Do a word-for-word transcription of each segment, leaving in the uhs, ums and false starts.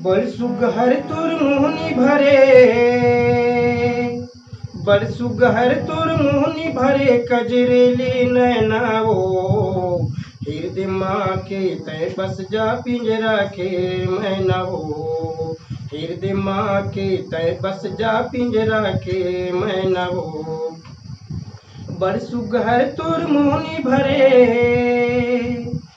बड़ सुग्घर तोर मोहनी भरे, बड़ सुग्घर तोर मोहनी भरे, कजरेली नैना वो, हिरदे माँ के तैं बस जा पिंजरा के मैना वो, हिरदे माँ के तैं बस जा पिंजरा के मैना वो। बड़ सुग्घर तोर मोहनी भरे,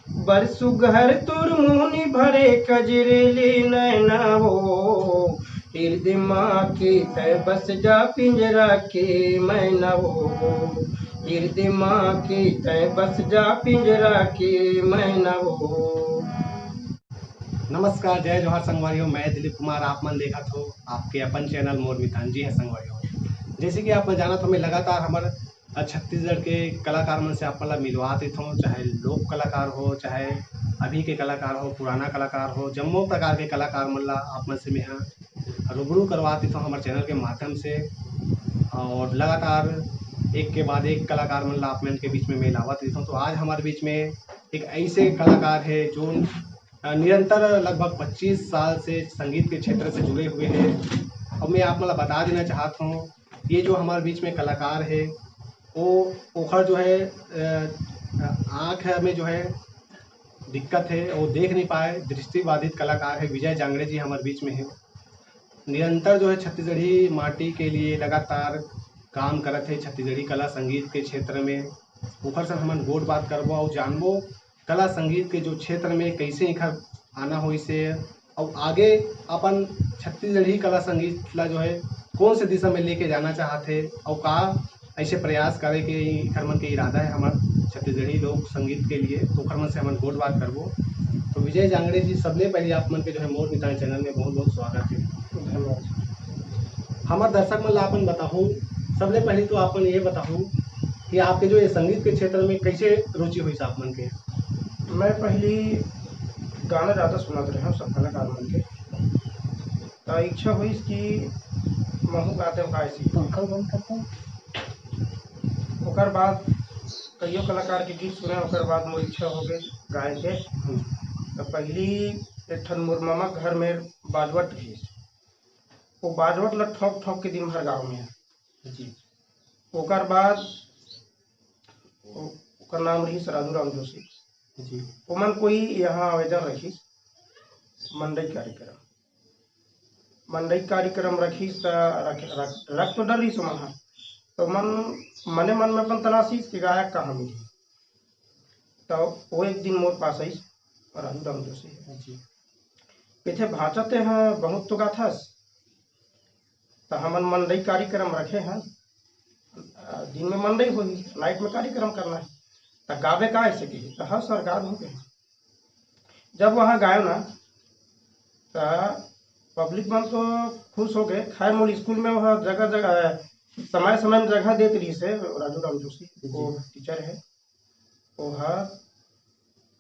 बड़ सुग्घर तोर मोहनी भरे, कजरेली नैना वो, हिरदे माँ के तैं बस जा पिंजरा के मैना वो, हिरदे माँ के तैं बस जा पिंजरा के मैना वो। नमस्कार, जय जोहार संगवारियों, मैं दिलीप कुमार, आप मन देखत हो आपके अपन चैनल मोर मितान। जी हाँ संगवारियों, जैसे कि आप मन जानत हो, मैं लगातार हमर अ, छत्तीसगढ़ के कलाकार मन से आप मन ला मिलवात रहिथों, चाहे लोक कलाकार हो, चाहे अभी के कलाकार हो, पुराना कलाकार हो, जम्मो प्रकार के कलाकार मन ला आप मन से मेहा रूबरू करवात रहिथों हमर चैनल के माध्यम से। और लगातार एक के बाद एक कलाकार मन ला आप मन के बीच में मैं लावत रहिथों। तो आज हमारे बीच में एक ऐसे कलाकार है जो, अ, निरंतर लगभग पच्चीस साल से संगीत के क्षेत्र से जुड़े हुए हैं। और मैं आप मन ला बता देना चाहत हूँ, ये जो हमारे बीच में कलाकार है, वो, ओखर जो है, अ, आँख में जो है दिक्कत है, वो देख नहीं पाए, दृष्टिबाधित कलाकार है विजय जांगड़े जी हमारे बीच में है। निरंतर जो है छत्तीसगढ़ी माटी के लिए लगातार काम करत है छत्तीसगढ़ी कला संगीत के क्षेत्र में। ओखर से हमन गोठ बात करबो और जानबो कला संगीत के जो क्षेत्र में कैसे इखर आना होइस हे, अउ आगे अपन छत्तीसगढ़ी कला संगीत ला जो है कौन से दिशा में लेके जाना चाहत हे, अउ का ऐसे प्रयास करे के इखर मन के इरादा है हमर छत्तीसगढ़ी लोक संगीत के लिए, तो ओखर मन से हमन गोठ बात करबो। तो विजय जांगड़े जी, सबले पहले आप मन के जो है मोर मितान चैनल में बहुत बहुत स्वागत है। धन्यवाद। हमर दर्शक मन ला अपन बताहू, सबले पहले तो आप मन ये बताहू कि आपके जो ये संगीत के क्षेत्र में कैसे रुचि होइस आप मन के? मैं पहली गाना ज़्यादा सुनत रहे हूँ सब कलाकार मन के, तो इच्छा होइस कि महू गाते का ऐसी। पंखा बंद करता हूँ। ओकर बाद कइयो कलाकार के गीत सुने, ओकर बाद मोर इच्छा हो गए गाए के। हम्म। तो पहली एक ठन मोर मामा घर में बाजवट रहिस, वो बाजवट ला ठोंक ठोंक के दिन भर गाँव में। जी। ओकर बाद ओ-, ओकर नाम रहिस राजू राम जोशी। जी। ओमन कोई यहाँ आवेदन रखिस मंडई कार्यक्रम, मंडई कार्यक्रम रखिस त रख, रख, रख तो डर रहिस ओमन ह। तो मन, मने मन में अपन तलाशिस कि गायक कहाँ मिलही। तो वो एक दिन मोर पास आइस राजू राम जोशी। जी। कहिथे, "भांचा ते ह बहुत तो गाथस, त हमन मंडई कार्यक्रम रखे हन, अ, दिन में मंडई होही, नाइट में कार्यक्रम करना है, त गाबे का ऐसे?" कही, "त हाँ सर, गा दूँ।" कही। जब वहाँ गायो ना, त पब्लिक मन तो खुश हो गए। खैर, मोर स्कूल में वह जगह जगह, अ, समय समय में जगह देत रहिस हे राजू राम जोशी, जी। वो टीचर है, वो हर,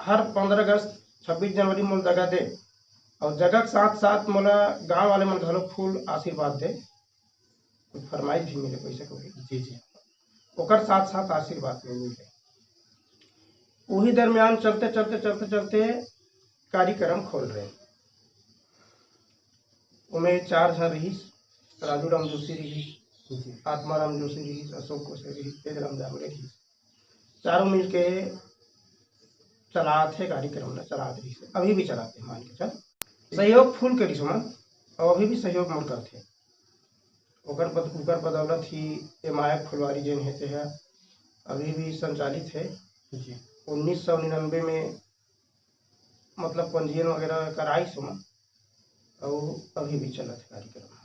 हर पंद्रह अगस्त, छब्बीस जनवरी मोर जगह दे, और जगह के साथ साथ मोला गांव वाले मन घलो फुल आशीर्वाद दे, कुछ फरमाइश भी मिले, पैसा कौड़ी। जी, जी। ओकर साथ साथ आशीर्वाद भी मिले। वही दरमियान चलते चलते चलते चलते कार्यक्रम खोल रहे। ओमे चार झन रहिस, राजू राम जोशी रहिस, जी। आत्मा राम जोशी रहिस, अशोक कोसे रहिस, तेज राम जांगड़े रहिस। चारों मिलके चलात हे कार्यक्रम ला, चलात रहिस हे, अभी भी चलात हे, मान के चल। सहयोग फुल करिस ओमन, अउ अभी भी सहयोग मोर करथे। ओकर बद-, ओकर बदौलत ही ये माया फुलवारी जेन हे, ते ह अभी भी संचालित हे। जी। उन्नीस सौ निन्यानवे में, मतलब, पंजीयन वगैरह कराइस ओमन, अउ अभी भी चलत हे कार्यक्रम।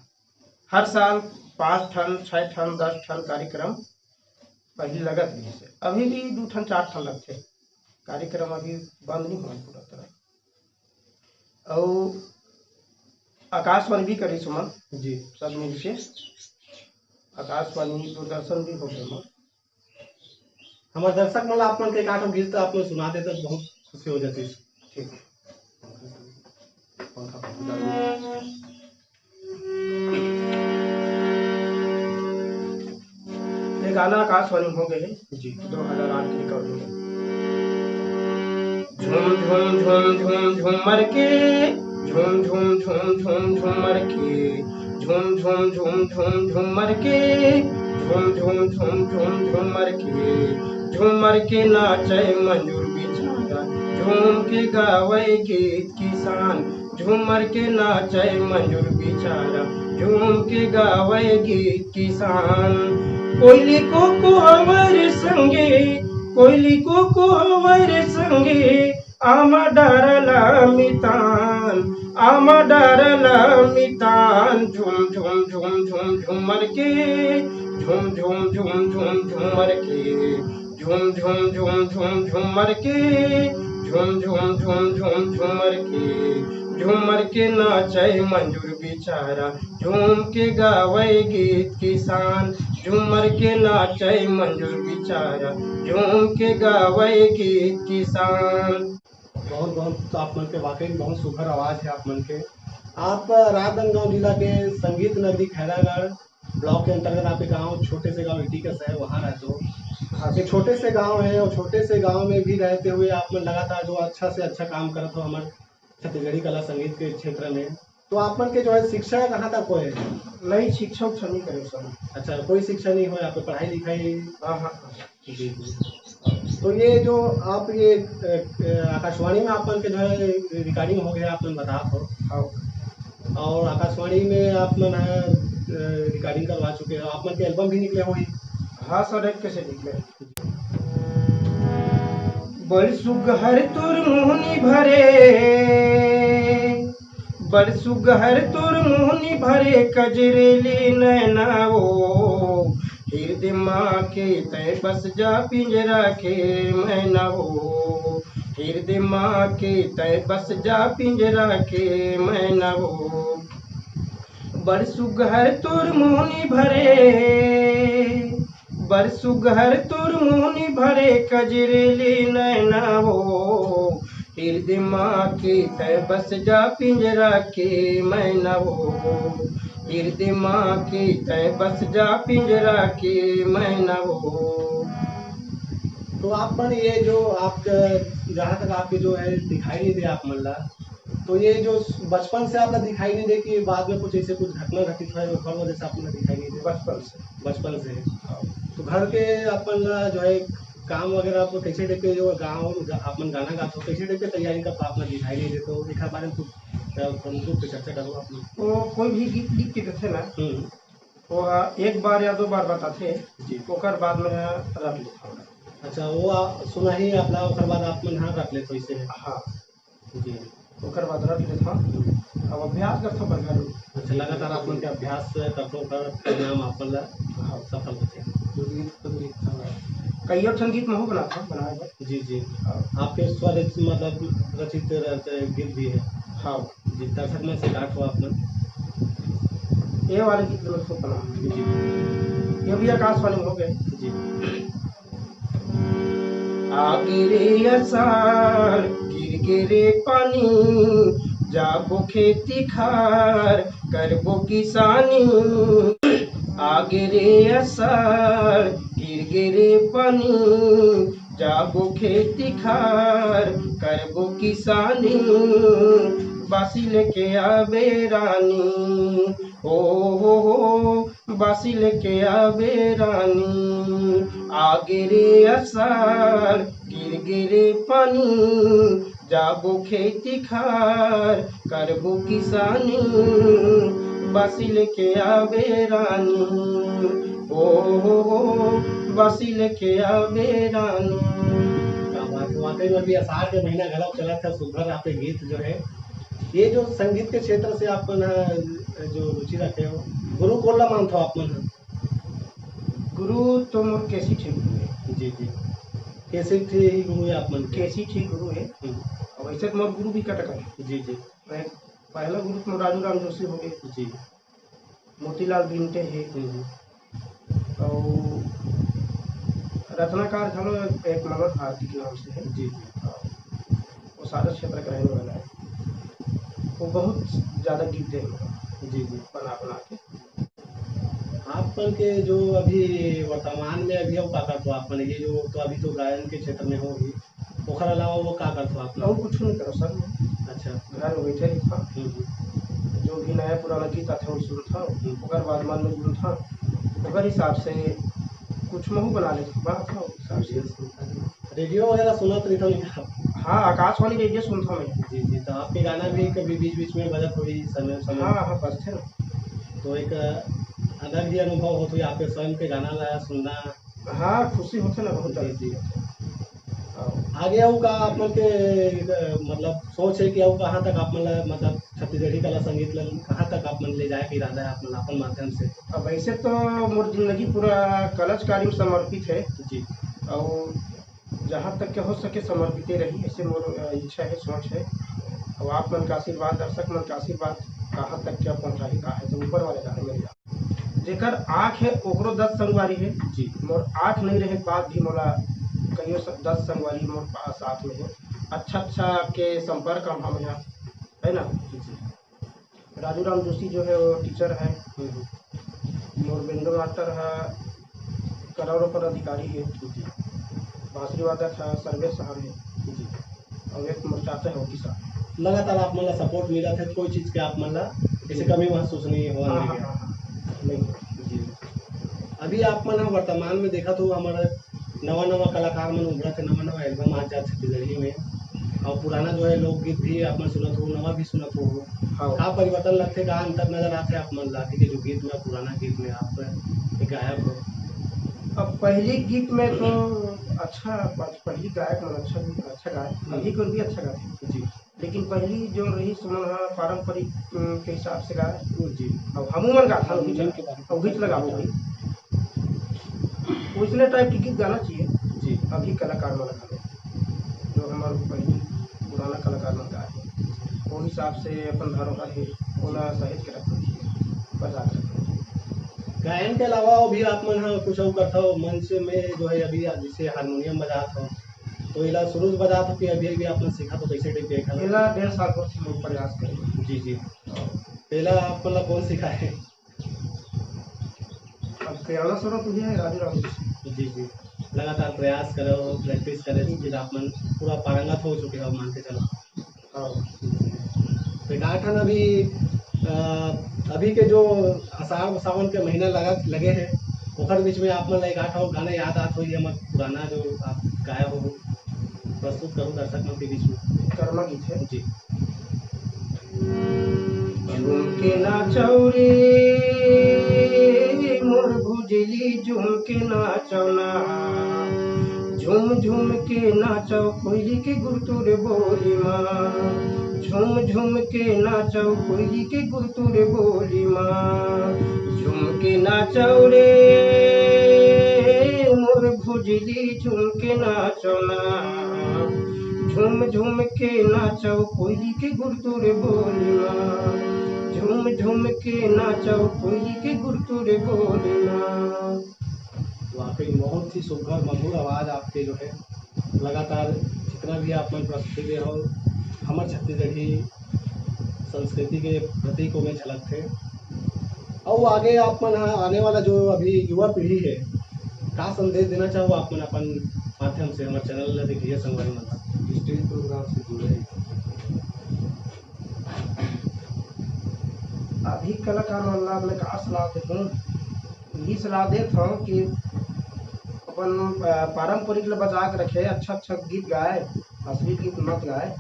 हर साल पाँच ठन, छः ठन, दस ठन कार्यक्रम पहले लगत रहिस हे, अभी भी दू ठन, चार ठन लगथे। कार्यक्रम अभी बंद नहीं होए पूरा तरह। अउ आकाशवाणी भी करिस ओमन, जी। सब मिलके आकाशवाणी, दूरदर्शन भी हो गए ओमन। हमर दर्शक मन ला आप मन के एक आठ गीत आप मन सुना देते तो बहुत खुशी हो जाती। ठीक। पंखा बंद कर दो। ये गाना आकाशवाणी हो गए हे, जी। दो हज़ार आठ की रिकॉर्डिंग है। झूम झूम झूम झूम झूमर के, झूम झूम झूम झूम झूमर के, झूम झूम झूम झूम झूमर के, झूम झूम झूम झूम झूमर के, झूमर के नाचय मंजूर बिचारा, झूम के गावय गीत किसान। झूमर के नाचय मंजूर बिचारा, झूम के गावय गीत किसान। कोयली को कोहवर संगे, कोयली को कोहवर संगे, आमा डारला मितान, आमा डारला मितान। झूम झूम झूम झूम झूमर के, झूम झूम झूम झूम झूमर के, झूम झूम झूम झूम झूमर के, झूम झूम झूम झूम झूमर के, झूमर के नाचय मंजूर बिचारा, झूम के गावय गीत किसान। झूमर के नाचय मंजूर बिचारा, झूम के गावय गीत किसान। बहुत बहुत आप मन के वाकई में बहुत सुघर आवाज है आप मन के। आप राजनांदगांव जिला के संगीत नगरी खैरागढ़ ब्लॉक के अंतर्गत आपके गांव, छोटे से गांव इटिकस है, वहाँ रहते हो। हाँ, ये छोटे से गांव है और छोटे से गांव में भी रहते हुए आप मन लगातार जो अच्छा से अच्छा काम करत हो हमारे छत्तीसगढ़ी कला संगीत के क्षेत्र में, तो आप मन के जो है शिक्षा कहाँ तक होए? नहीं, शिक्षा उक्षा नहीं करे सर। अच्छा, कोई शिक्षा नहीं होए, आप पढ़ाई लिखाई? हाँ, हाँ, हाँ। जी, जी। तो ये जो आप ये, अ, अ, आकाशवाणी में आप मन के जो है रिकॉर्डिंग हो गया, आप मन बतात हो। हाँ। और आकाशवाणी में आप मन है, अ, रिकॉर्डिंग करवा चुके हो, आप मन के एल्बम भी निकले होही। हाँ सर, एक कैसे निकले। बड़ सुग्घर तोर मोहनी भरे, बड़ सुग्घर तोर मोहनी भरे, कजरेली नैना वो, हिरदे माँ के तय बस जा पिंजरा के मैना वो, हिरदे माँ के तय बस जा पिंजरा के मैना वो। बड़ सुग्घर तोर मोहनी भरे, बड़ सुग्घर तोर मोहनी भरे, कजरेली नैना वो, हिरदे माँ के तय बस जा पिंजरा के मैना वो, हिरदे माँ के तय बस जा पिंजरा के मैना वो। तो आप मन ये जो आपका, जहाँ तक आपके जो है दिखाई नहीं दे आप मन ला, तो ये जो बचपन से आपका दिखाई नहीं दे कि बाद में कुछ ऐसे कुछ घटना घटित हुआ है, ओकर वजह से आपका दिखाई नहीं दे? बचपन से। बचपन से। हाँ। तो घर के अपन ला जो है काम वगैरह आप कैसे टाइप के, जो गाँव गा-, आप मन गाना गाते हो, कैसे टाइप के तैयारी का आप मन दिखाई नहीं दे, तो एक बारे में कुछ, अ, हम लोग पे चर्चा करो आप लोग। वो कोई भी गीत लिख के देथे ना, हम्म। वो, अ, एक बार या दो बार बताथे, जी। ओकर बाद में रख लेथों। अच्छा, वो आ, सुनाही आपला, ओकर बाद आप मन हाँ रख लेथो इसे। हाँ। जी। ओकर बाद रख लेथों। अब अभ्यास करथों बड़का रूप। अच्छा, लगातार आप मन के अभ्यास करथो, ओकर परिणाम आप मन ला हाँ। सफल होथे। गीत तो गीत था। कइयो ठन गीत महू बनाथों, बनाए बर। जी, जी। हाँ। आपके स्वरचित, मतलब रचित रहते गीत भी है। हाँ। जी, दर्शक मन से गात हो आप मन। ये वाले गीत ला खूब बनाओ। जी। ये भी आकाशवाणी में हो गए। जी। आगे रे असाढ़, गिर गे रे पानी, जाबो खेती खार, करबो किसानी। आगे रे असाढ़, गिर गे रे पानी, जाबो खेती खार, करबो किसानी। बासी लेके आबे रानी, ओ हो हो, बासी लेके आबे रानी। आगे रे असाढ़, गिर गे रे पानी, जाबो खेती खार, करबो किसानी। बासी लेके आबे रानी, ओ हो हो, बासी लेके आबे रानी। क्या बात है, वाकई में अभी असाढ़ के महीना घलो चलत है, सुघर आपके गीत जो है, ये जो संगीत के क्षेत्र से आप मन ह जो रुचि रखे हो, गुरु कोन ला मानथो आप मन ह? गुरु तो मोर केसी ठी गुरु है। जी, जी। केसी ठी ही गुरु है आप मन के? केसी ठी गुरु है। हम्म। और वैसे तो मोर गुरु भी कटक है। जी, जी। मैं पहला गुरु तो राजू राम जोशी हो गए। जी। मोतीलाल गिंटे है। हम्म। और रचनाकार घलो एक मनोज भारती के नाम से है। जी, जी। वो सारस क्षेत्र का रहने वाला है। वो बहुत ज्यादा गीत दे जी, जी। बना, बना के। आप मन के जो अभी वर्तमान में अभी अउ का करथो आप मन, ये जो तो अभी तो गायन के क्षेत्र में हो ही, ओखर अलावा वो का करथो आप मन? अउ कुछ नहीं करो सर। अच्छा। घर में बैठे रहिथो। हम्म, हम्म। पुराना गीत आथे, वो सुनथव, ओकर बाद मन में गुनथव, ओकर हिसाब से कुछ महू बना लेथव, बनाथव, हिसाब से। रेडियो वगैरह सुनत रहिथव नहीं? हाँ, आकाशवाणी रेडियो सुनथव मैं। जी जी। तो आपके गाना भी कभी बीच बीच में बजत होही समय समय? हाँ हाँ, बजथे ना। तो एक अलग ही अनुभव होत होही आपके स्वयं के गाना ला सुनना। हाँ, खुशी होथे ना बहुत जी ज्यादा। जी। हाँ। आगे अउ का आप मन के अ, मतलब सोच है कि अउ कहाँ तक आप मन ला, मतलब छत्तीसगढ़ी कला संगीत ला कहाँ तक आप मन ले जाए के इरादा है आप मन अपन माध्यम से? अब ऐसे तो मोर जिंदगी पूरा कलाकारी में समर्पित है। जी। और जहाँ तक के हो सके समर्पित ही रही, ऐसे मोर अ, इच्छा है, सोच है। और आप मन का आशीर्वाद, दर्शक मन का आशीर्वाद कहाँ तक क्या पहुँचाही, का है तो ऊपर वाले जाने में। जेकर आँख है ओकरो दस संगवारी है। जी। मोर आँख नहीं रहे बाद भी मोला कहियो स-, दस संगवारी मोर पास साथ में है। अच्छा अच्छा के संपर्क हम हम यहाँ है ना। जी। राजू राम जोशी जो है वो टीचर है। हम्म, हम्म। मोर बेंडो मास्टर है, करोड़ों पदाधिकारी है। जी। बांसुरी वादक है, सर्वेश साहब है। जी। और एक मोर चाचा है, ओकी साहब। लगातार आप मन ला सपोर्ट मिलत है, कोई चीज के आप मन ला ऐसे कमी महसूस नहीं होवत हाँ है हाँ क्या? हाँ हाँ, नहीं। जी। अभी आप मन ह वर्तमान में देखत हो, हमारा नवा नवा कलाकार मन उभरत है, नवा नवा एल्बम आ जात छत्तीसगढ़ी में, और पुराना जो है लोकगीत भी आप मन सुनत हो, नवा भी सुनत हो, हाँ। का परिवर्तन लगथे, का अंतर नजर आथे आप मन ला अभी के जो गीत में, पुराना गीत में आप एक गायक हो? अब पहली गीत में तो अच्छा, पहली गायक मन अच्छा भी, अच्छा गाए, अभी कर भी अच्छा गाथे। जी। लेकिन पहली जो रही सुमन हा पारंपरिक, अम, के हिसाब से गाए। जी। अब हमू मन गाथन, अभी हमू मन चला, के गाथन। अब गीत लगाबो भाई। उसने टाइप के गीत गाना चाहिए। जी। अभी कलाकार मन गाने, जो हमारे पहली पुराना कलाकार मन गाए हैं, वो हिसाब से अपन धरोहर है, ओला सहेज के रखना चाहिए, बचा के रखना चाहिए। गायन के अलावा अभी आप मन ह कुछ अउ करथव मंच में, जो है अभी जैसे हारमोनियम बजात हो, तो एला शुरू से बजात हो कि अभी अभी आप मन सीखत हो, कैसे टाइप के एखर? एला डेढ़ साल पर से लोग प्रयास करें। जी जी। एला आप मन ला कौन सिखाए? अब प्रेरणा स्रोत भी है राजू राम जी। जी जी। लगातार प्रयास करो, प्रैक्टिस करे, फिर आप मन पूरा पारंगत हो चुके हो, मान के चलो। हाँ। तो एक आठ ठन अभी, अ, अभी के जो आषाढ़ सावन के महीना लगा, लगे हैं, ओकर बीच में आप मन ला एक आठ ठन गाना याद आत होही, हमर पुराना जो आप गाए हो, प्रस्तुत करो दर्शक मन के बीच में। कर्मा गीत है। जी। झूम के नाचव रे मोर भुजली, झूम के नाचव ना। झूम झूम के नाचव कोयली के गुरतुर बोली मा। झूम झूम के नाचव कोयली के गुरतुर बोली मा। झूम के नाचव रे मोर भुजली, झूम के नाचव ना। झूम झूम के नाचव कोयली के गुरतुर बोली मा। झूम झूम के नाचव कोयली के गुरतुर बोली मा। वाकई बहुत ही सुघर मधुर आवाज आपके जो है, लगातार जितना भी आप मन प्रस्तुति दे हो, हमर छत्तीसगढ़ी संस्कृति के प्रतीक ओमे झलकथे। अउ आगे आप मन ह, आने वाला जो अभी युवा पीढ़ी है, का संदेश देना चाहो आप मन अपन माध्यम से हमर चैनल ला देखइया संगवारी मन ला? स्टेज प्रोग्राम से जुड़े। अभी कलाकार मन ला मैं का सलाह देहूँ, यही सलाह देत हूँ कि अपन, अ, पारंपरिक ला बचा के रखे, अच्छा अच्छा गीत गाए, असली गीत मत गाए।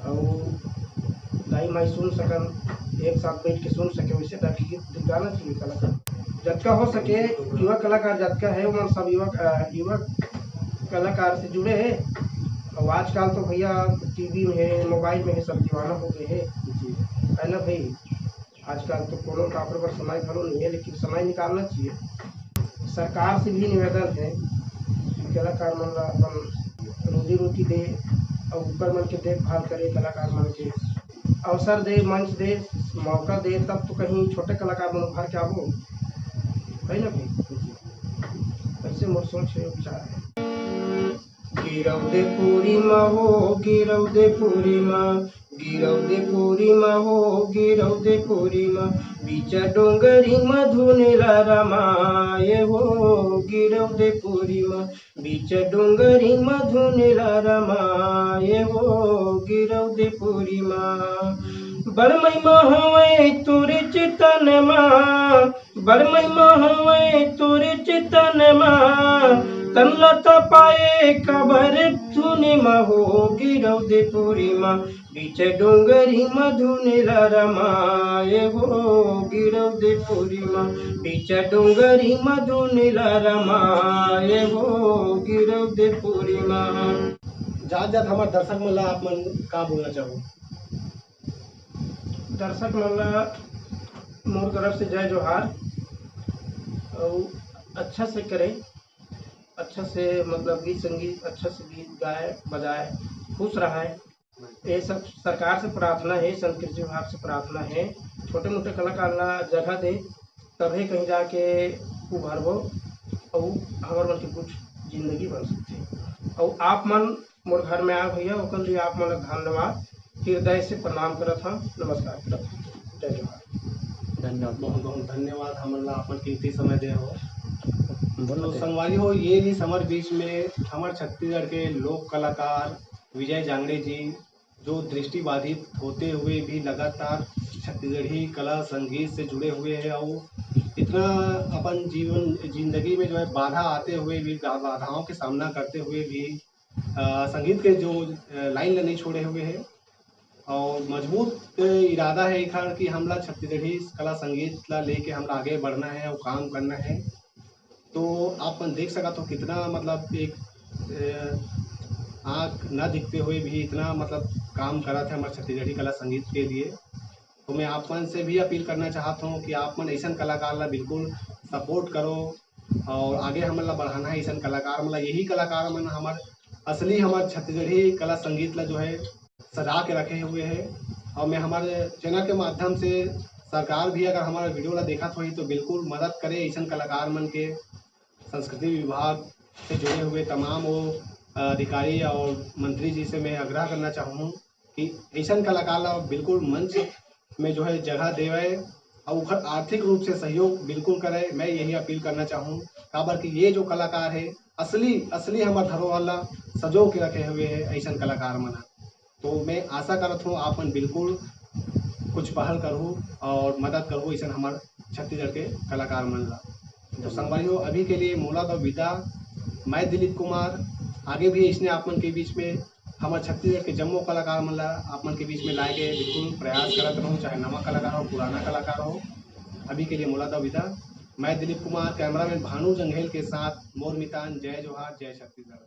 अउ दाई माई सुन सकन, एक साथ बैठ के सुन सके, वैसे टाइप के गीत गाना चाहिए कलाकार। जतका हो सके युवा कलाकार जतका है, ओमन सब युवा, अ, युवा कलाकार से जुड़े है। अउ आजकल तो भैया टीवी में है, मोबाइल में है, सब दीवाना हो गए है, जी। है ना भाई? आजकल तो कोनो काकरो बर समय घलो नहीं है, लेकिन समय निकालना चाहिए। सरकार से भी निवेदन है कि कलाकार मन ला अपन रोजी रोटी दे अउ ओकर मन के देखभाल करे, कलाकार मन के अवसर दे, मंच दे, मौका दे, तब तो कहीं छोटे कलाकार मन उभर के आबो, है ना भाई? ऐसे मोर सोच है, विचार है। गिरव दे पूरी मा हो, गिरव दे पूरी मा, गिरव दे पूरी मा हो, गिरव दे पूरी मा, बीच डोंगरी मा धुन ला रमाए हो, गिरव दे पूरी मा, बीच डोंगरी मा धुन ला रमाए हो, गिरव दे पूरी मा। बड़ महिमा हवय तोरे चितन मा, बड़ महिमा हवय तोरे चितन मा, तन ल त पाए कबर धुन म हो गिरव दे पुरी मा, बीच डोंगरी म धुन ल रमाए हो गिरव दे पुरी मा, बीच डोंगरी म धुन ल रमाए हो गिरव दे पुरी मा। जात जात हमर दर्शक मन ला आप मन का बोलना चाहो? दर्शक मन ला मोर तरफ से जय जोहार। और अच्छा से करें, अच्छा से मतलब गीत संगीत, अच्छा से गीत गाए बजाए, खुश रहे। ये सब सरकार से प्रार्थना है, संस्कृति विभाग से प्रार्थना है, छोटे मोटे कलाकार ला जगह दे, तभे कहीं जाके उभरबो और हमर मन के कुछ जिंदगी बन सकते। और आप मन मोर घर में आए भैया, ओकर लिए आप मन ला धन्यवाद, हृदय से प्रणाम करत हन, नमस्कार करत हन। जय जोहार। धन्यवाद। बहुत बहुत धन्यवाद, हमन ला अपन कीमती समय दे हो। तो संगवारी हो, ये रहिस हमर बीच में हमर छत्तीसगढ़ के लोक कलाकार विजय जांगड़े जी, जो दृष्टिबाधित होते हुए भी लगातार छत्तीसगढ़ी कला संगीत से जुड़े हुए हैं और इतना अपन जीवन जिंदगी में जो है बाधा आते हुए भी, बाधाओं के सामना करते हुए भी अ, संगीत के जो अ, लाइन ला नहीं छोड़े हुए हैं और मजबूत इरादा है एखर कि हमला छत्तीसगढ़ी कला संगीत ला लेके हमला आगे बढ़ना है और काम करना है। तो आप मन देख सकत हो कितना मतलब एक अ, आँख न दिखते हुए भी इतना मतलब काम करत है हमारे छत्तीसगढ़ी कला संगीत के लिए। तो मैं आप मन से भी अपील करना चाहत हूँ कि आप मन ऐसन कलाकार ला बिल्कुल सपोर्ट करो और आगे हमन ला बढ़ाना है ऐसन कलाकार मन ला। यही कलाकार मन हमर असली हमर छत्तीसगढ़ी कला संगीत ला जो है सजा के रखे हुए है। और मैं हमारे चैनल के माध्यम से सरकार भी अगर हमारे वीडियो ला देखत होही तो बिल्कुल मदद करे ऐसन कलाकार मन के। संस्कृति विभाग से जुड़े हुए तमाम वो अधिकारी और मंत्री जी से मैं आग्रह करना चाहूँ कि ऐसन कलाकार ला बिल्कुल मंच में जो है जगह देवे और ओकर आर्थिक रूप से सहयोग बिल्कुल करे। मैं यही अपील करना चाहूँ, काबर कि ये जो कलाकार है असली असली हमार धरोहर ला सजो के रखे हुए है ऐसन कलाकार मन ह। तो मैं आशा करत हूँ आप मन बिल्कुल कुछ पहल करहू और मदद करहू ऐसन हमार छत्तीसगढ़ के कलाकार मन ला। तो संगवारी हो, अभी के लिए मोला दो विदा। मैं दिलीप कुमार, आगे भी इसने आप मन के बीच में हमारे छत्तीसगढ़ के जम्मो कलाकार मन ला आप मन के बीच में लाए के बिल्कुल प्रयास करत रहूँ, चाहे नवा कलाकार हो, पुराना कलाकार हो। अभी के लिए मोला दो विदा। मैं दिलीप कुमार, कैमरामैन भानु जंघेल के साथ मोर मितान। जय जोहार, जय छत्तीसगढ़।